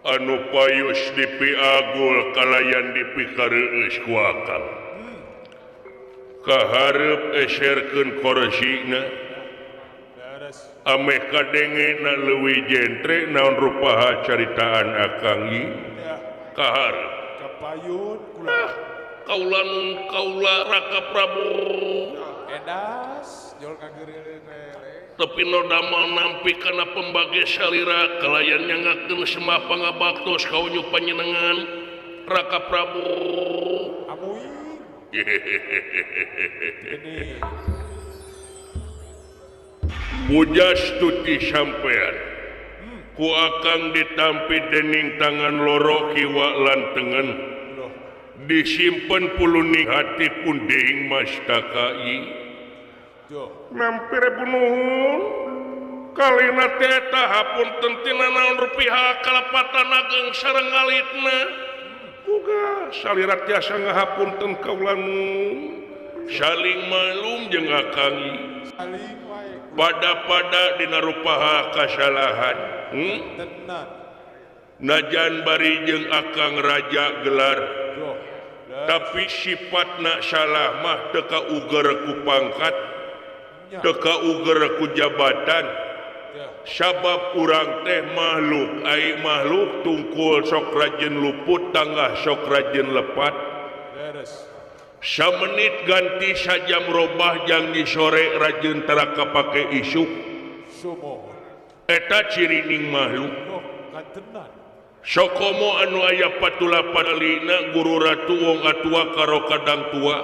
Anu payus dipiagul kalayan dipikareueus ku akang. Kahareup eserkeun korsina. Ameh kadengena leuwih jentre naon rupaha caritaan akang ieu. Kahareup. Kapayun kula. Kaula nun kaula Raka Prabu. Edas jol kageureun we. Tapi no damel nampi kana pembagi salira kalayan nyangakeun semah pangabaktos ka unyu panjenengan Raka Prabu. Amuy. Pujastuti sampean ku akang ditampi dening tangan loro kiwa lan tengen disimpen puluning hati punding mastaka i. Mampir bunuhun kalina teh eta hapunten tina naon rupiah kalepatan ageng sareng alitna boga salira tiasa ngahapunten kaula nu saling malum jeung akang pada-pada dina rupaha kasalahan najan bari jeung akang raja gelar tapi sifatna salah mah teu kauger ku pangkat teu kauger ku jabatan sabab urang teh makhluk ai makhluk tungkul sok rajin luput tanggah sok rajin lepat samenit ganti sajam robah jang di sore rajin tara kapake isuk eta cirining makhluk sokomo anu aya patula padalina guru ratu wong atua karo kadang tua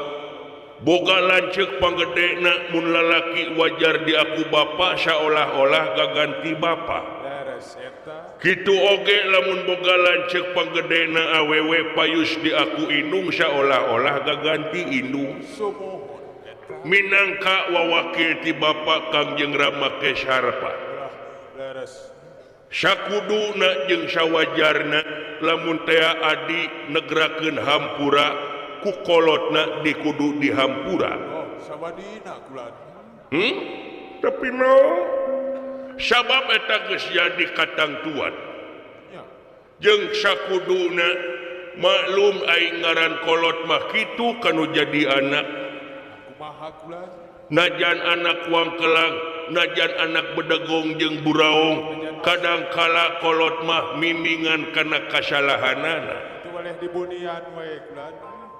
boga lanceuk panggedena mun lalaki wajar diaku bapa saolah-olah gaganti bapa kitu oge lamun boga lanceuk panggedena awewe payus diaku indung saolah-olah gaganti indung minangka wawakil ti bapa Kangjeng Rama Kesarpa sakuduna jeung sawajarna lamun tea adi negrakeun hampura ku kolotna dikudu dihampura tapi no sabab eta geus jadi katangtuan jeung sakuduna maklum aing ngaran kolot mah kitu kanu jadi anak najan anak wangkelang najan anak bedegong jeung buraong kadang kala kolot mah mimingan kana kasalahanana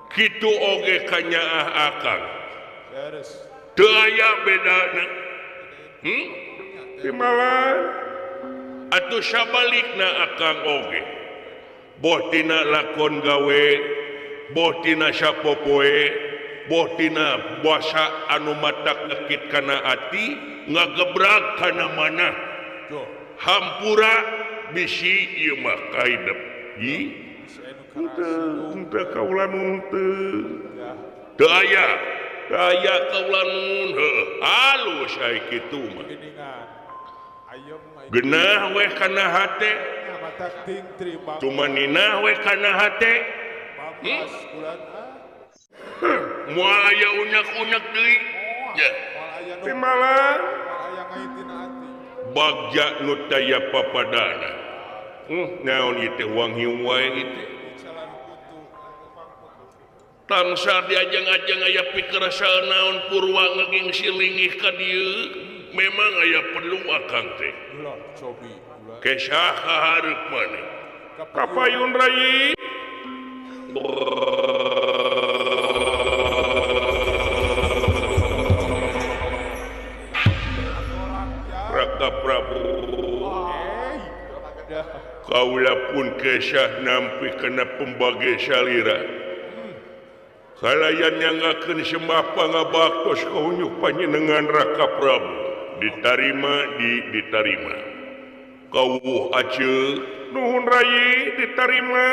kitu oge kanyaah akang teu aya bedana timalan atuh sabalikna akang oge boh tina lakon gawe boh tina sapopoe boh tina basa anu matak ngekit kana ati ngagebrag kana mana hampura bisi ieu mah kaidep hi teu kaula nun teu aya teu aya kaula nun heuh alus ai kitu mah geunah we kana hate tumaninah we kana hate moal aya unek-unek deui timalan bagja nu taya papadana naon ieu teh wanghiung wae ieu teh tangsa diajeng-ajeng aya pikerasa naon purwa ngeging silingih ka dieu memang aya perlu akang teh kesah kahareup maneh kapayun rai Raka Prabu kaula pun kesah nampi kana pembage salira kalayan nyangakeun sembah pangabaktos ka unjuk panjenengan Raka Prabu ditarima ditarima kawuh aceu nuhun rai ditarima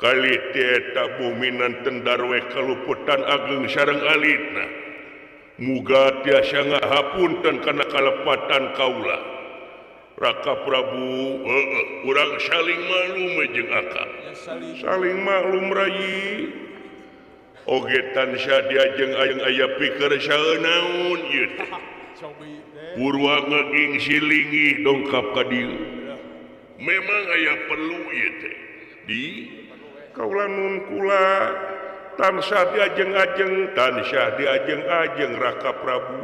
kali teh eta buminan tendarwe kaluputan ageng sareng alitna muga tiasa ngahapunten kana kalepatan kaula Raka Prabu urang saling maklum jeung akang saling maklum rai oge tansah diajeng ayeung aya pikersa naon ieu teh purwa ngeging silingih dongkap ka dieu Memang aya perlu ieu teh di kaula nun kula tansah diajeng-ajeng tansah diajeng-ajeng Raka Prabu.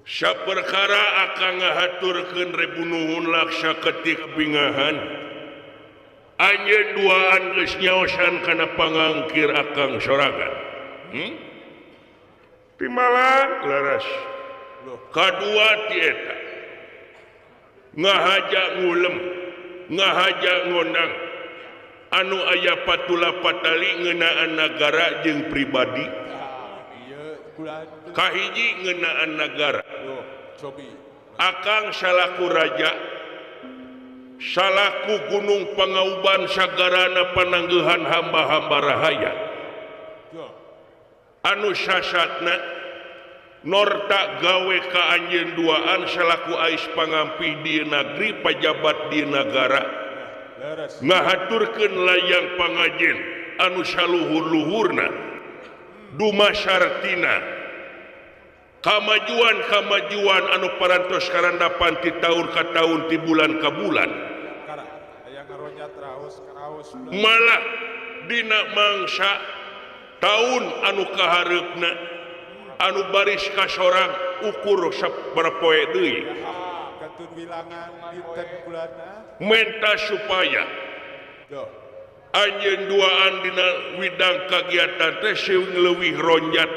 Saperkara akang ngahaturkeun rebu nuhun laksa ketik bingahan. Anjeun duaan geus nyaosan kana pangangkir akang sorangan. Timala leres. Kadua ti eta ngahaja ngulem, ngahaja ngondang anu aya patula patali ngeunaan nagara jeung pribadi. Kahiji ngeunaan nagara. Akang salaku raja, salaku gunung pangauban sagarana pananggehan hamba-hamba rahayat. Anu sasatna norta gawe ka anjeun duaan salaku ais pangampih di nagri pajabat di nagara ngahaturkeun layang pangajen anu saluhur-luhurna dumasartina kamajuan-kamajuan anu parantos karandapan ti taun ka taun ti bulan ka bulan malah dina mangsa taun anu kahareupna anu baris kasorang ukur saperpoe deui menta supaya anjeun duaan dina widang kagiatan teh sing leuwih ronjat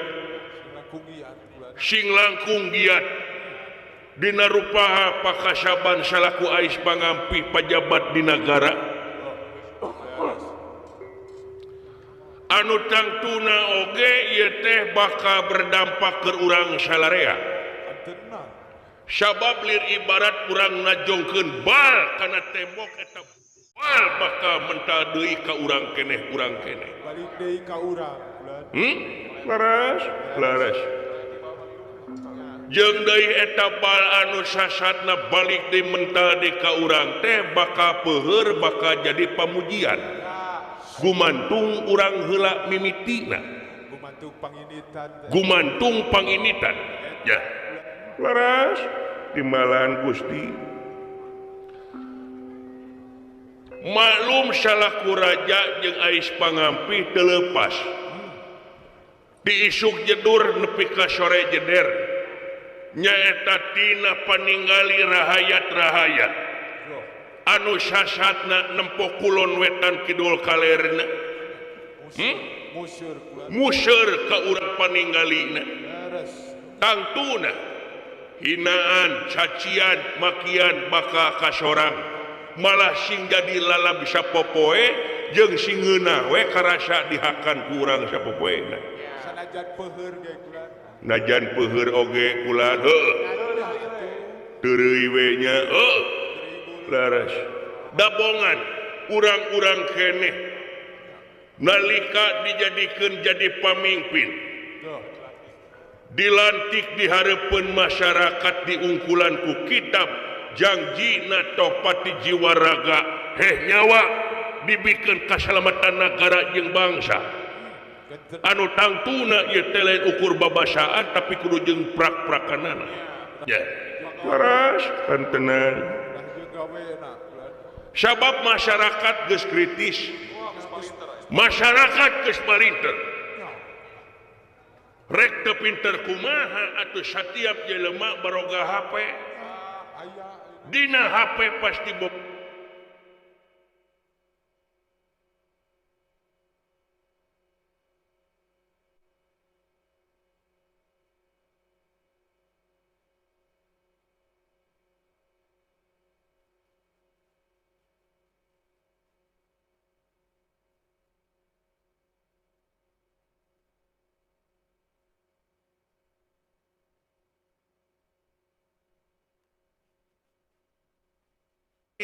sing langkung giat dina rupaha pakasaban salaku ais pangampih pajabat di nagara anu tangtuna oge ieu teh bakal berdampak ke urang salarea. Sabab lir ibarat urang ngajongkeun bal kana tembok eta bal bakal mental deui ka urang keneh urang keneh. Balik deui ka urang. Leres, leres. Jeung deui eta bal anu sasatna balik deui mental deui ka urang teh bakal peuheur bakal jadi pamujian. Gumantung urang heula mimitina. Gumantung panginitan. Gumantung panginitan. Ya. Leres timbalan Gusti. Maklum salaku raja jeung ais pangampih teu leupas. Diisuk jedur nepi ka sore jeder. Nyaeta tina paningali rahayat-rahayat. Anu sasatna nempo kulon wetan kidul kalerna. Museur ka urang paninggalina. Tangtuna hinaan, cacian, makian bakal kasorang. Malah sing jadi lalab sapopoe jeung sing ngeunah we karasa dihakan ku urang sapopoena. Sanajan peuheur ge kula. Najan peuheur oge kula heuh. Teureui we nya heuh. Leres. Dabongan urang-urang keneh nalika dijadikeun jadi pamimpin. Dilantik di hareupeun masyarakat diungkulan ku kitab jangjina topati jiwa raga heh nyawa dibikeun kasalamatan nagara jeung bangsa. Anu tangtuna ieu teh lain ukur babasaan tapi kudu jeung prak-prakanana. Ya. Leres tentenan. Sabab masyarakat geus kritis. Masyarakat geus palinter. Rek teu pinter kumaha atuh satiap jelema baroga HP. Dina HP pasti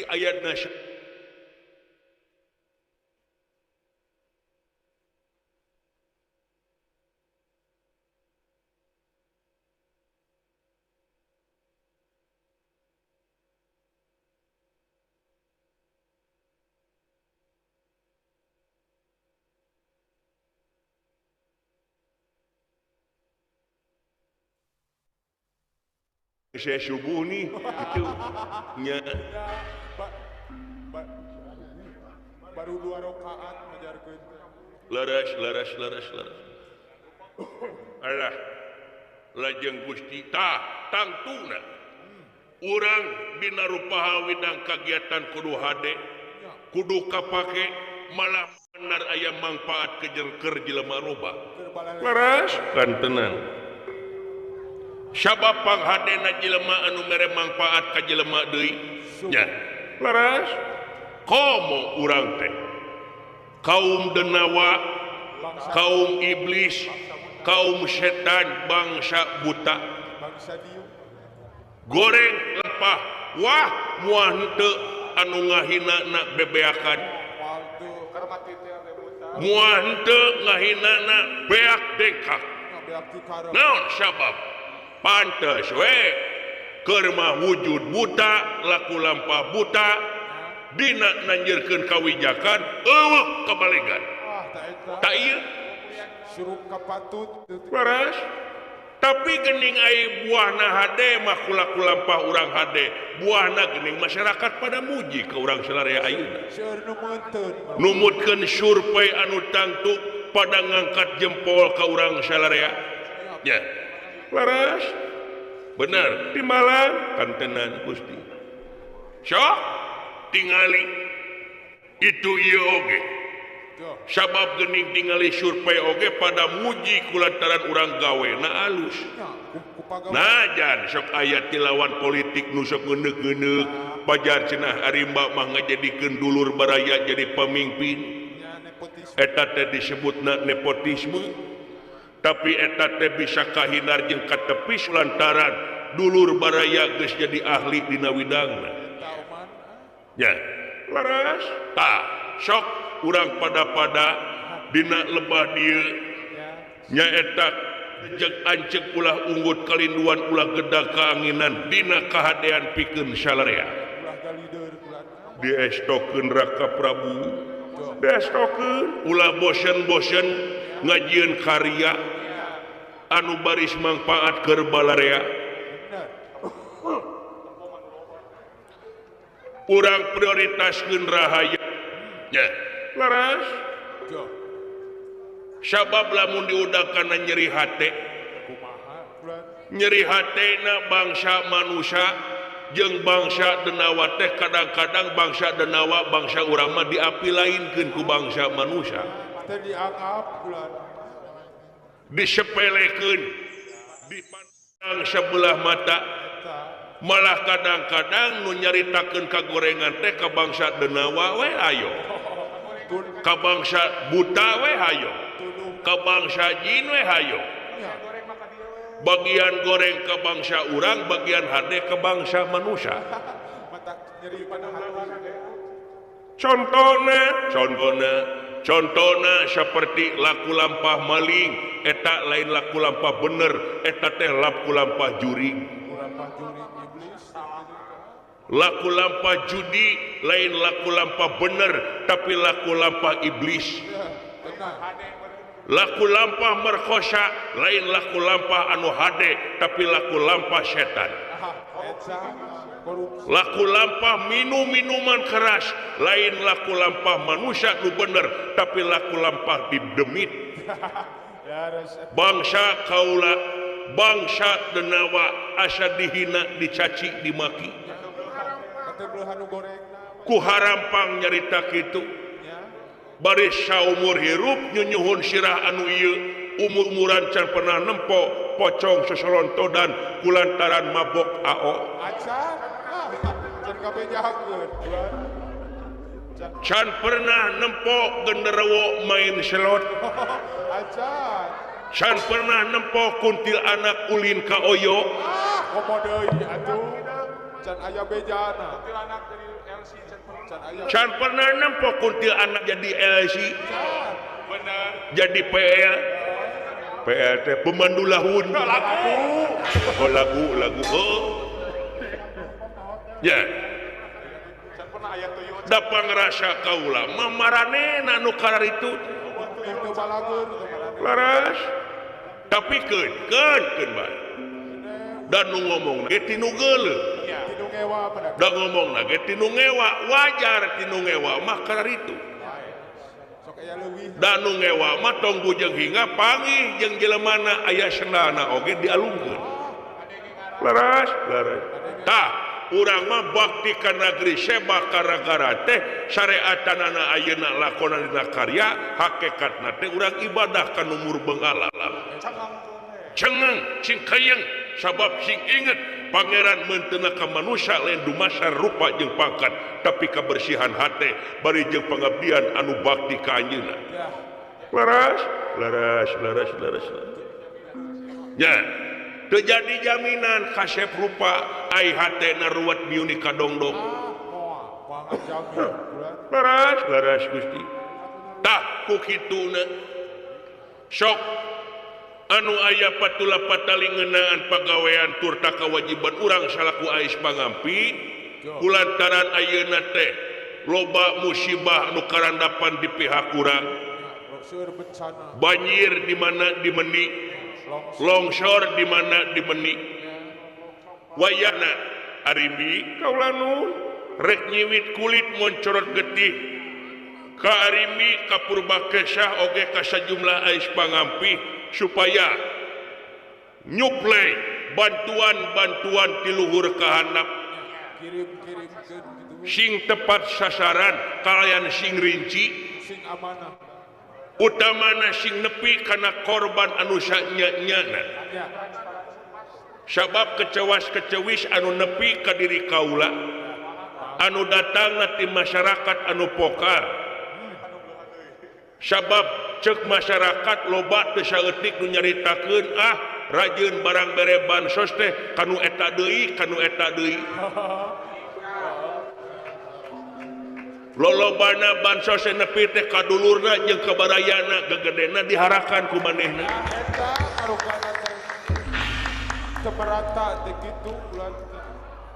ayat nasyid Saya subuh nih gitu nya. Baru 2 rakaat ngajarkeun. Leres leres leres leres. Alah lajeng Gusti tah tangtuna. Urang dina rupa widang kagiatan kudu hade, kudu kapake malah benar aya manfaat kejer jelema loba. Leres kan tenang. Sabab panghadena jelema anu mere manfaat ka jelema deui. Nya. Leres. Komo urang teh kaum denawa, kaum iblis, kaum setan, bangsa buta, goreng lempah, wah muah henteu anu ngahina na bebeakan, muah henteu ngahina na beak dengkak. Naon sabab? Pantes we keur mah wujud buta, laku lampah buta, dina nanjirkeun kawijakan eueuh kabalegan. Tak ieu surup kapatut. Leres. Tapi gening ai buahna hade mah kulaku lampah urang hade, buahna gening masyarakat pada muji ka urang salarea ayeuna. Numutkeun survei anu tangtu pada ngangkat jempol ka urang salarea. Nya. Leres. Bener, timbalan kantenan Gusti. Sok tingali itu ieu oge. Sabab gening tingali survei oge pada muji kulantaran urang gawe na alus. Najan sok aya tilawan politik nu sok ngeuneuh-ngeuneuh pajar cenah arimba mah ngajadikeun dulur baraya jadi pemimpin. Eta teh disebutna nepotisme. Tapi eta teh bisa kahinar jeung katepis lantaran dulur baraya geus jadi ahli dina widangna. Ya, leres. Tah, sok urang pada-pada dina lebah dieu nyaeta jeung ancek ulah unggut kalinduan ulah gedag kaanginan dina kahadean pikeun salarea. Diestokeun Raka Prabu, diestokeun ulah bosen-bosen ngajieun karya anu baris mangpaat keur balarea. Urang prioritaskeun rahaya. Ya, leres. Sabab lamun diudakan nyeri hate. Nyeri hatena bangsa manusia jeung bangsa denawa teh kadang-kadang bangsa denawa bangsa urang mah diapi lainkeun ku bangsa manusia. Disepelekeun, dipandang sebelah mata. Malah kadang-kadang nu nyaritakeun kagorengan teh ka bangsa denawa we ayo, ka bangsa buta we hayo, ka bangsa jin we hayo. Bagian goreng ka bangsa urang, bagian hade ka bangsa manusia. Contohna, contohna, contohna seperti laku lampah maling, eta lain laku lampah bener, eta teh laku lampah juring. Laku lampah judi lain laku lampah bener, tapi laku lampah iblis. Laku lampah merkosa lain laku lampah anu hade, tapi laku lampah setan. Laku lampah minum minuman keras lain laku lampah manusia nu bener, tapi laku lampah didemit. Bangsa kaula, bangsa denawa asa dihina, dicaci, dimaki. Ku harampang nyarita kitu. Baris saumur hirup nyunyuhun sirah anu ieu, umur-umuran can pernah nempo pocong sesolontodan kulantaran mabok ao. Can pernah nempo genderuwo main selot. Can pernah nempo kuntil anak ulin ka oyo. Can pernah nempo kuntil anak jadi LC, jadi PL, PLT pemandu lahun. Oh lagu lagu oh. Ya. Dapat ngerasa kaula mamaranena nu kararitu. Laras. Tapi keun keun keun bae. Dan nu ngomong ge tinu geuleuh. Da ngomongna ge tinu ngewa, wajar tinu ngewa mah kararitu. Da nu ngewa mah tong bujeng hingga panggih jeung jelemana aya sendalna oge dialungkeun. Leres, leres. Tah, urang mah bakti ka negeri sebab gara-gara teh syariatanana ayeuna lakonan dina karya hakikatna teh urang ibadah ka nu murbeng alam. Cengeng, sing kayeng sabab sing inget pangeran meunteuna ka manusia lain dumasar rupa jeung pangkat tapi kebersihan hate bari jeung pengabdian anu bakti ka anjeunna. Leres, leres, leres, leres. Ya, teu jadi jaminan kasep rupa ai hatena ruwet biuni kadongdong. Leres, leres Gusti. Tah ku kituna sok anu aya patula patali ngeunaan pagawean turta kewajiban urang salaku ais pangampi kulantaran ayeuna teh loba musibah anu karandapan di pihak urang, banjir di mana dimeni, longsor di mana dimeni, wayana arimbi kaula nun rek nyiwit kulit moncorot getih ka arimbi ka Purbakesah oge ka sajumlah ais pangampi supaya nyuplai bantuan-bantuan ti luhur ka handap sing tepat sasaran kalayan sing rinci sing amanah utamana sing nepi kana korban anu sanya-nyana sabab kecewas-kecewis anu nepi ka diri kaula anu datangna ti masyarakat anu pokar sabab cek masyarakat loba teu saeutik nu nyaritakeun ah rajin barang bere bansos teh kanu eta deui kanu eta deui lolobana bansos nepi teh ka dulurna jeung ka barayana gegedena diharakan ku manehna eta arukana teh teu merata teh kitu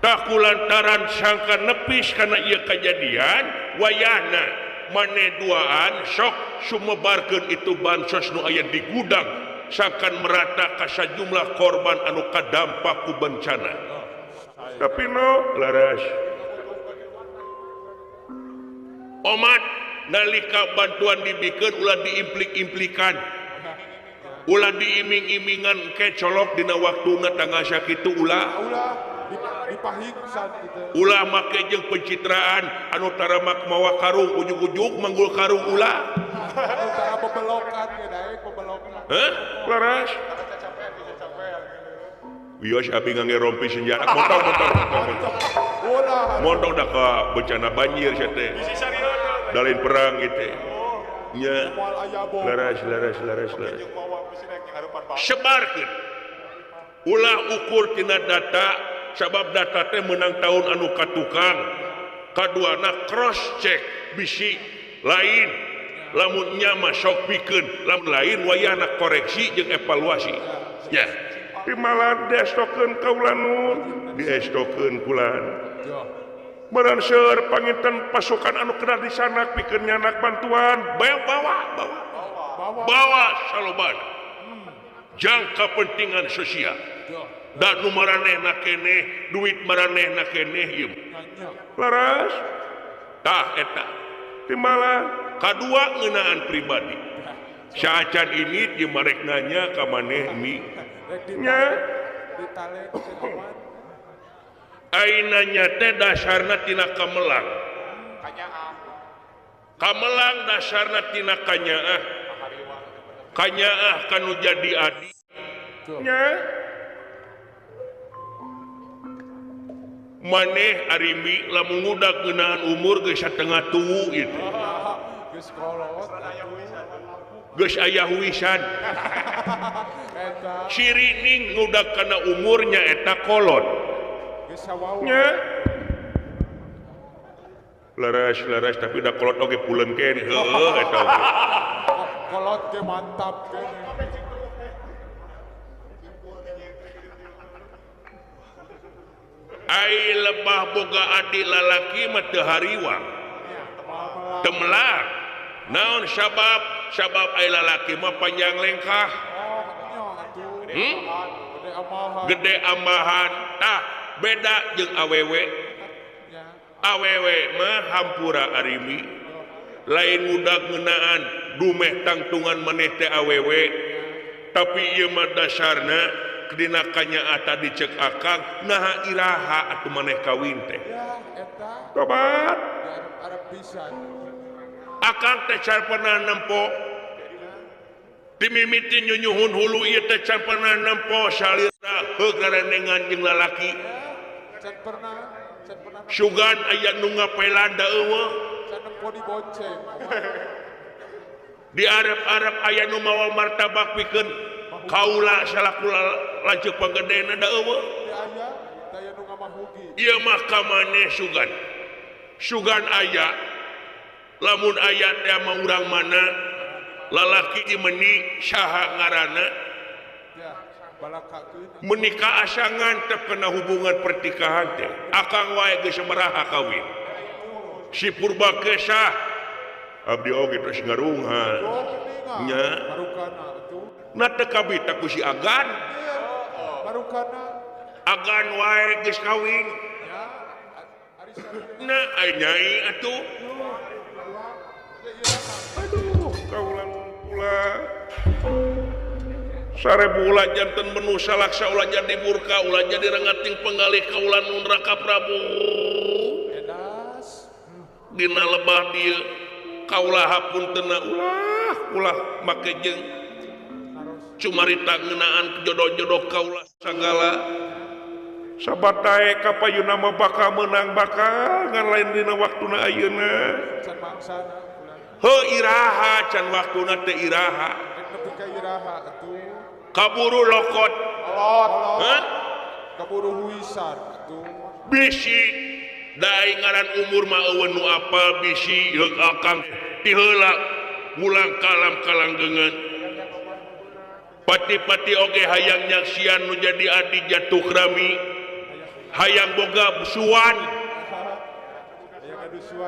tah kulantaran sangka nepis kana ieu kajadian wayahna mane duaan sok sumebarkeun itu bansos nu aya di gudang sangkan merata ka sajumlah korban anu kadampak ku bencana. Tapi no laras omat nalika bantuan dibikeun ulah diimplik-implikan ulah diiming-imingan ke colok dina waktuna tanggal sakitu ulah ulah make jeung pencitraan anu taramak mawa karung ujug-ujug manggul karung ulah anu tara bebelokan ge daek bebelokan heh laras wios abi ngangge rompi senjata montong montong montong da ka bencana banjir sia teh dalin perang gitu nya laras laras laras laras sebarkeun ulah ukur tina data sabab data teh menang tahun anu katukang kaduana cross check bisi lain lamun nya mah sok pikeun lamun lain wayahna koreksi jeung evaluasi nya timalan diestokeun kaula nun diestokeun kulan baran seueur panginten pasukan anu kena disanak pikeun nyanak bantuan bawa bawa bawa salobana jangka kepentingan sosial dan nu maranehna keneh duit maranehna keneh ieu laras tah eta timbalan kadua ngeunaan pribadi saacan ini di marek nanya ka maneh mi nya aina nya teh dasarna tina kamelang kamelang dasarna tina kanyaah kanyaah kanu jadi adi nya maneh arimbi lamun ngudak ngeunaan umur geus satengah tuwu itu geus aya huisan cirining ngudak kana umurnya eta kolot nya leres leres tapi da kolot oge pulen keneh heueuh eta kolot ge mantap keneh. Ai lebah boga adik lalaki mah teu hariwang teu melak naon sabab sabab ai lalaki mah panjang lengkah Gede amahan tah beda jeung awewe. Awewe mah hampura arimi lain ngudag ngeunaan dumeh tangtungan maneh teh awewe tapi ieu mah dasarna dina kanyaah tadi cek akang naha iraha atuh maneh kawin teh. Tobat akang teh can pernah nempo dimimiti nyunyuhun hulu ieu teh can pernah nempo salira heug rarenengan jeung lalaki. Can pernah sugan aya nu ngapelan da eueuh can nempo dibonceng. Di Arab-Arab aya nu mawa martabak pikeun kaula salaku lanceuk panggedena da eueuh. Ieu mah ka maneh sugan. Sugan aya lamun aya teh mah urang mana lalaki dimeni saha ngaranna menikah asangan teh kena hubungan pertikahan teh akang wae geus sabaraha kawin si Purba Kesah abdi oge terus ngarunghan nya na teu kabita ku si Agan Agan wae geus kawin na ai nyai atuh aduh kaula pula sarebu ulah janten menu salaksa ulah jadi murka ulah jadi rengating penggalih kaula nun Raka Prabu dina lebah dieu kaula hapuntenna ulah ulah make jeung cumarita ngeunaan jodoh-jodoh kaula sagala sabatae ka payuna mah bakal meunang bakal ngan lain dina waktuna ayeuna can mangsana heuh iraha can waktuna teh iraha nepi ka iraha atuh kaburu lokot hah kaburu huisan atuh bisi da ngaran umur mah eueuh nu apal bisi heuk akang ti heula mulang kalam kalanggengan pati-pati oge hayang nyaksian nu jadi adi jatuh rami hayang boga suan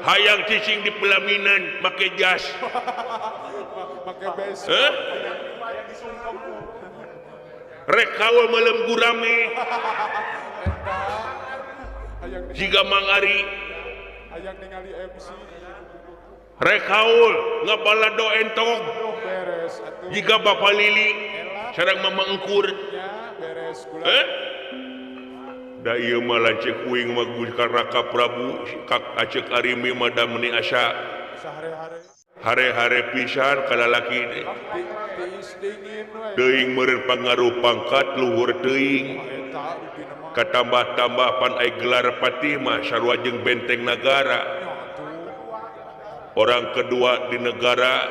hayang cicing di pelaminan make jas make bes rek kaul melem gurame jiga Mang Ari hayang ningali MC rek kaul ngabalado entog jiga Bapak Lili sareng Mama Engkur da ieu mah lanceuk uing mah ka Raka Prabu ka Acek Arimi mah da meuni asa hare-hare pisan ka lalaki teh teuing meureun pangaruh pangkat luhur teuing katambah-tambah pan ai gelar patih mah sarua jeung benteng nagara orang kedua di negara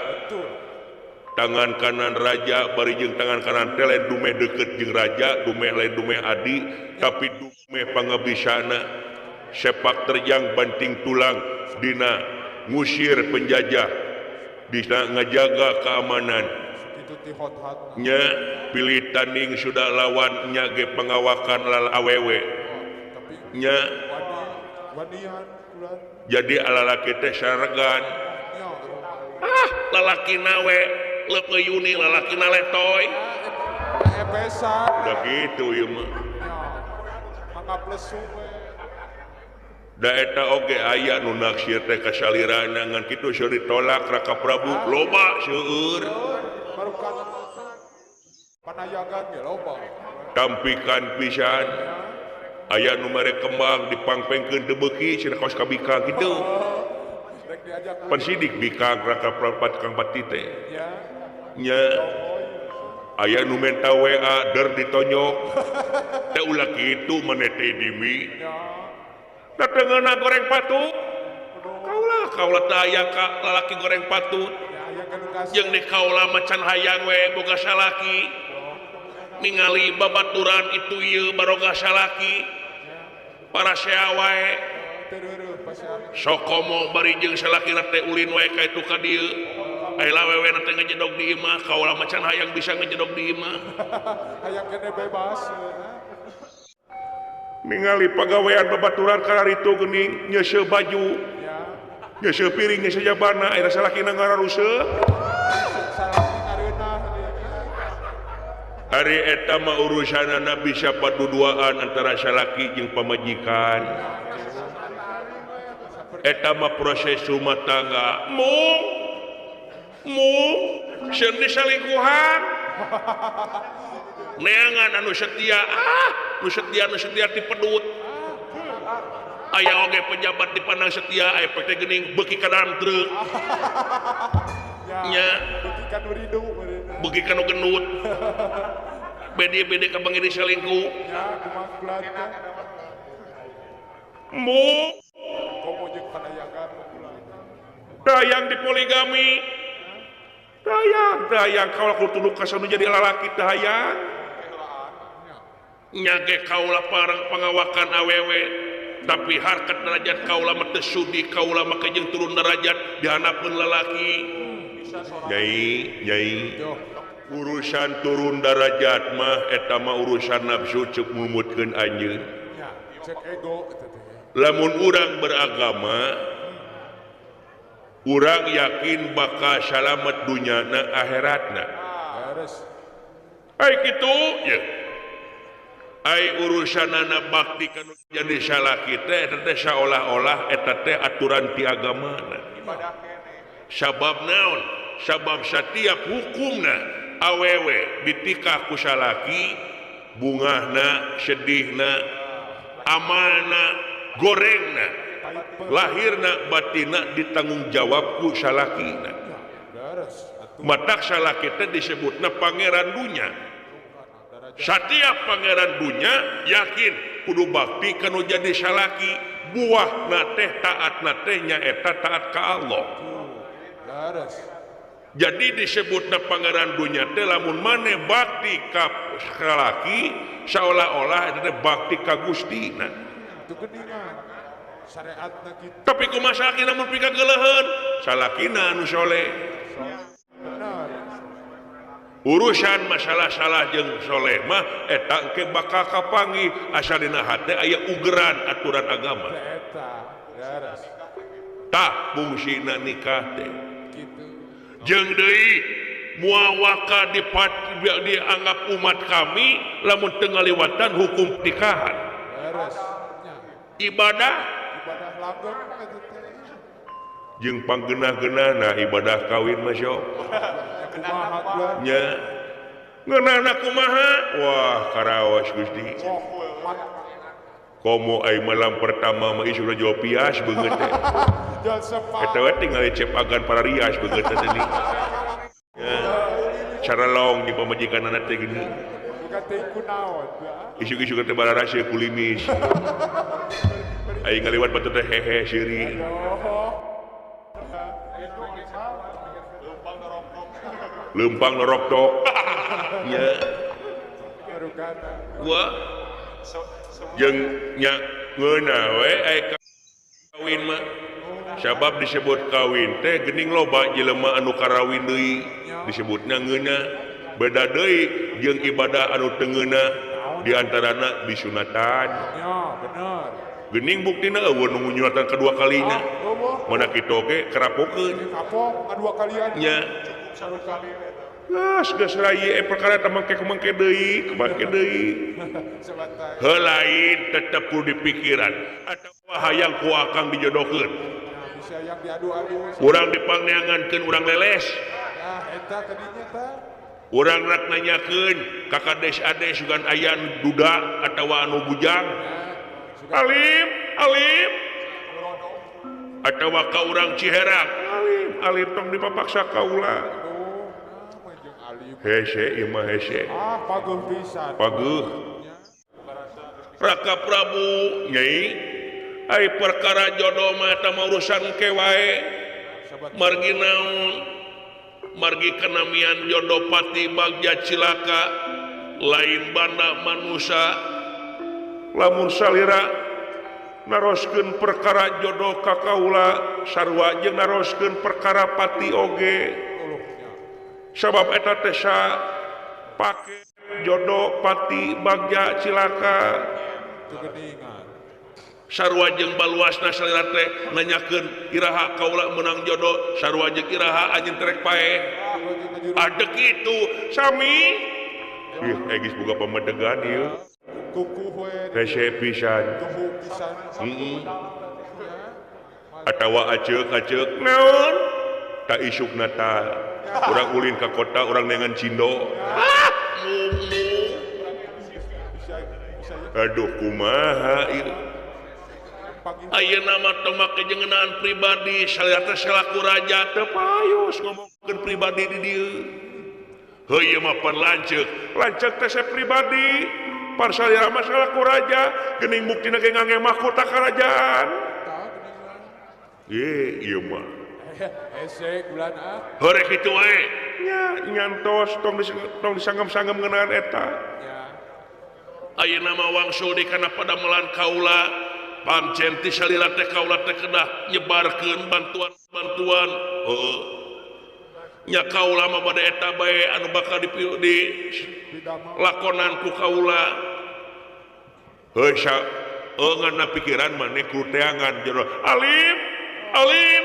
tangan kanan raja bari jeung tangan kanan teh lain dumeh deukeut jeung raja dumeh lain dumeh adi tapi dumeh pangabisana sepak terjang banting tulang dina ngusir penjajah dina ngajaga keamanan nya pilih tanding sudah lawan nya ge pengawakan lal awewe nya jadi alalaki teh saregan ah lalaki nawe leupeut yuni lalaki na letoy udah gitu ieu mah da eta oge aya nu naksir teh ka salirana ngan kitu seueur ditolak Raka Prabu loba seueur tampikan pisan aya nu mere kembang dipangpengkeun teu beuki cenah kaos ka bikang kitu pan sidik bikang Raka Prabu Kang Pati teh nya aya nu menta WA der ditonyok teh ulah kitu maneh teh dimi datengeuna goreng patut kaula kaula teh aya ka lalaki goreng patut jeung di kaula mah can hayang we boga salaki ningali babaturan itu ieu baroga salaki parasea wae sokomo bari jeung salakina teh ulin wae ka itu ka dieu aya lawewena teh ngejedog di imah kaula mah can hayang bisa ngejedog di imah hayang kene bebas ningali pagawean babaturan kararitu geuning nyeuseuh baju nyeuseuh piring nyeuseuh jabana aya salakina ngararuseuk Ari eta mah urusanana bisa paduduaan antara salaki jeung pamajikan. Eta mah proses rumah tangga. Mung mung sieun disalingkuhan. Neangan anu setia, ah, nu setia dipedut. Aya oge pejabat dipandang setia, aya teh geuning beuki ka dalam truk. Nya, beuki ka nu ridu, beuki ka nu gendut. Bede-bede ka bangiri selingkuh. Ya, kumaha bulan. Mung komo jeung panayagan dayang dipoligami. Dayang, dayang kaula kudu tunduk ka sanu jadi lalaki dayang. Nya ge kaula parang pangawakan awewe. Tapi harkat derajat kaula mah teu sudi kaula mah jeung turun derajat dihanapeun lalaki. Nyai, nyai. Urusan turun derajat mah eta mah urusan nafsu ceuk mumutkeun anjeun. Cek ego eta teh. Lamun urang beragama, urang yakin bakal salamet dunyana akhiratna. Ai kitu ye. Ai urusanana bakti kanu jadi salaki teh eta teh saolah-olah eta teh aturan ti agamana. Sabab naon? Sabab satiap hukumna awewe ditikah ku salaki bungahna, sedihna, amalna, gorengna, lahirna, batinna ditanggung jawab ku salakina. Matak salaki teh disebutna pangeran dunya. Setiap pangeran dunya yakin kudu bakti kanu jadi salaki, buahna teh taatna teh nyaeta taat ka Allah. Jadi disebutna pangeran dunya teh lamun maneh bakti ka salaki seolah-olah eta teh bakti ka Gustina. Tapi kumaha salakina mun pika geuleuheun? Salakina anu soleh. Urusan masalah salah jeung soleh mah eta engke bakal kapanggih asa dina hate aya ugeran aturan agama. Tah fungsina nikah teh. Jeung deui moal waka dianggap umat kami lamun teu ngaliwatan hukum nikahan. Ibadah jeung panggeunah-geunahna ibadah kawin mah sok. Nya ngeunahna kumaha? Wah karaos Gusti. Komo ai malam pertama mah isuna jual pias beungeut teh. Eta we tinggal cep agan pararias beungeut teh deui. Cara long di pamajikanana teh geuning. Isuk-isuk teh bararasieun kulimis. Aing ngaliwat batur teh hehe seuri. Leumpang norok tok. Nya. Gua jeung nya ngeunah we ai kawin mah. Sabab disebut kawin teh geuning loba jelema anu karawin deui disebutna ngeunah. Beda deui jeung ibadah anu teu ngeunah di antarana disunatan. Ya, bener. Geuning buktina eueuh nu nyunatan kedua kalina. Mana kitu oge kerapokeun. Kapok kadua kalian. Nya. Geus geus rai perkara teh mangke kumangke deui, kumangke deui. Heuh lain tetep kudu dipikiran. Atawa hayang ku akang dijodohkeun. Bisa yang diadu-adu. Urang dipangneangankeun urang leles. Nah, eta tadinya tah. Urang rak nanyakeun ka kades ades sugan aya nu duda atawa anu bujang. Alim, alim. Atawa ka urang Ciherang. Alim, alim tong dipapaksa kaula. Hese ieu mah hese. Ah, paguh pisan. Paguh. Raka Prabu nyai, ai perkara jodoh mah eta mah urusan ke wae. Margi naon? Margi kenamian jodoh pati bagja cilaka lain banda manusia. Lamun salira naroskeun perkara jodoh ka kaula sarua jeung naroskeun perkara pati oge. Sabab eta teh pake jodoh pati bagja cilaka. Sarua jeung baluasna salira teh nanyakeun iraha kaula meunang jodoh sarua jeung iraha anjeun terek paeh. Adek kitu sami Ih geus boga pamedegan ieu. Kukuh we. Hese pisan. Tuhu pisan. Heeh. Atawa aceuk-aceuk naon? Ta isukna ta. Urang ulin ka kota urang neangan cindo. Ah, mumu. Aduh kumaha ieu. Ayeuna mah tong make ngeunaan pribadi, salira teh salaku raja teu payos ngomongkeun pribadi di dieu. Heuh ieu mah pan lanceuk. Lanceuk teh se pribadi. Par salira mah salaku raja, geuning buktina ge ngangge mahkota karajaan. Ye, ieu mah. Hese bulan ah. Hore kitu wae. Nya nyantos tong disanggem-sanggem ngeunaan eta. Nya. Ayeuna mah wangsul di kana padamelan kaula. Pancen ti salira teh kaula teh kedah nyebarkeun bantuan-bantuan. Heueuh. Nya kaula mah bade eta bae anu bakal di lakonan ku kaula. Heuh sa ngan pikiran maneh ku teangan jero. Alim, alim.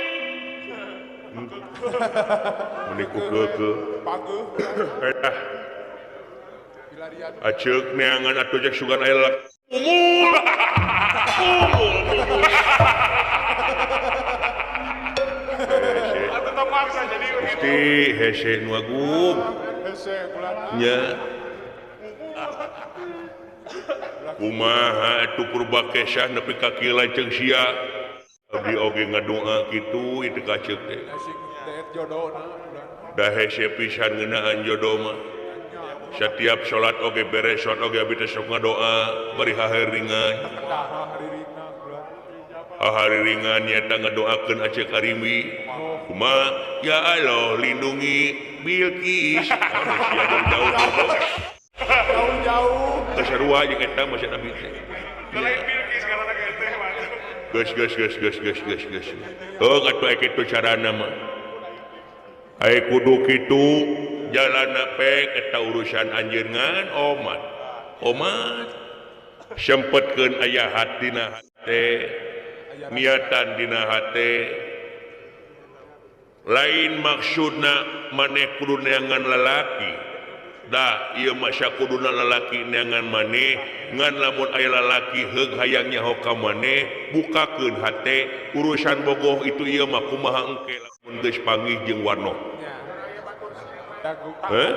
Meni ku keukeuh. Pageuh. Eta. Aceuk neangan atuh cek sugan aya lalaki. Umul. Umul. Atuh tong maksa jadi Gusti hese nu agung. Hese bulan. Nya. Kumaha atuh Purbakesah nepi ka kieu lanceung sia. Abdi oge ngadoa kitu itu kaceuk teh. Da hese pisan ngeunaan jodoh mah. Setiap salat oge beres salat oge abdi teh sok ngadoa bari haheuringan. Haheuringan nyaeta ngadoakeun Aceh Karimi. Kumaha ya Allah lindungi Bilqis. Manusia jauh-jauh. Jauh-jauh. Kasarua jeung eta mah sia abdi teh. Lain Bilqis karena teh mah. Geus geus geus geus geus geus geus. Heuh atuh aya kitu carana mah. Aya kudu kitu jalana pek eta urusan anjeun ngan omat. Omat sempetkeun aya hatina hate, niatan dina hate. Lain maksudna maneh kudu neangan lalaki. Da ieu mah sakuduna lalaki neangan maneh, ngan lamun aya lalaki heug hayang nyaho ka maneh, bukakeun hate, urusan bogoh itu ieu mah kumaha engke lamun geus panggih jeung wanoh. Heh?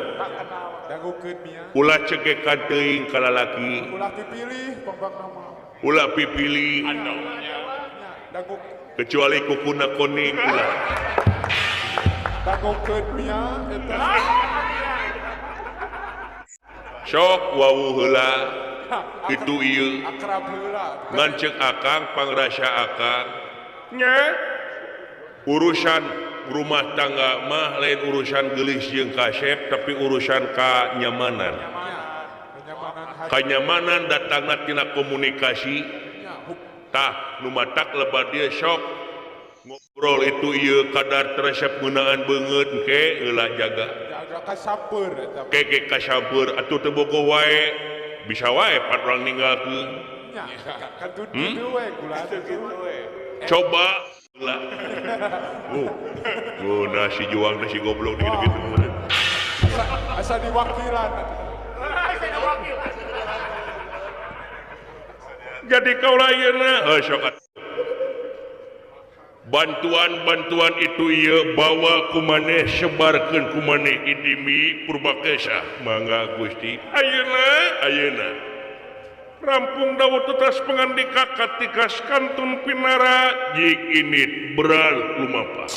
Ulah cekekan teuing ka lalaki. Ulah pipilih pambakna mah. Ulah pipilih. Kecuali kukuna kuning ulah. Dagukeun mia eta. Sok wawuh heula kitu ieu. Akrab heula. Ngan ceuk akang pangrasa akang. Nya urusan rumah tangga mah lain urusan geulis jeung kasep tapi urusan kanyamanan. Kanyamanan datangna tina komunikasi. Tah nu matak lebat dia sok ngobrol itu ieu kadar teresep ngeunaan beungeut engke heula jaga. Jaga kasampeur eta. Keke kasampeur atuh teu bogoh wae bisa wae pan urang ninggalkeun. Nya, kantun kitu we kula kitu we. Coba lah. Oh, nasi juang nasi goblok gitu-gitu. Asa diwakilan. Jadi kau lainna heuh sok bantuan-bantuan itu ieu bawa ku maneh sebarkeun ku maneh idimi Purbakesah mangga Gusti. Ayeuna ayeuna rampung dawuh tetas pangandika katikas kantun pinara jik init beral lumapah.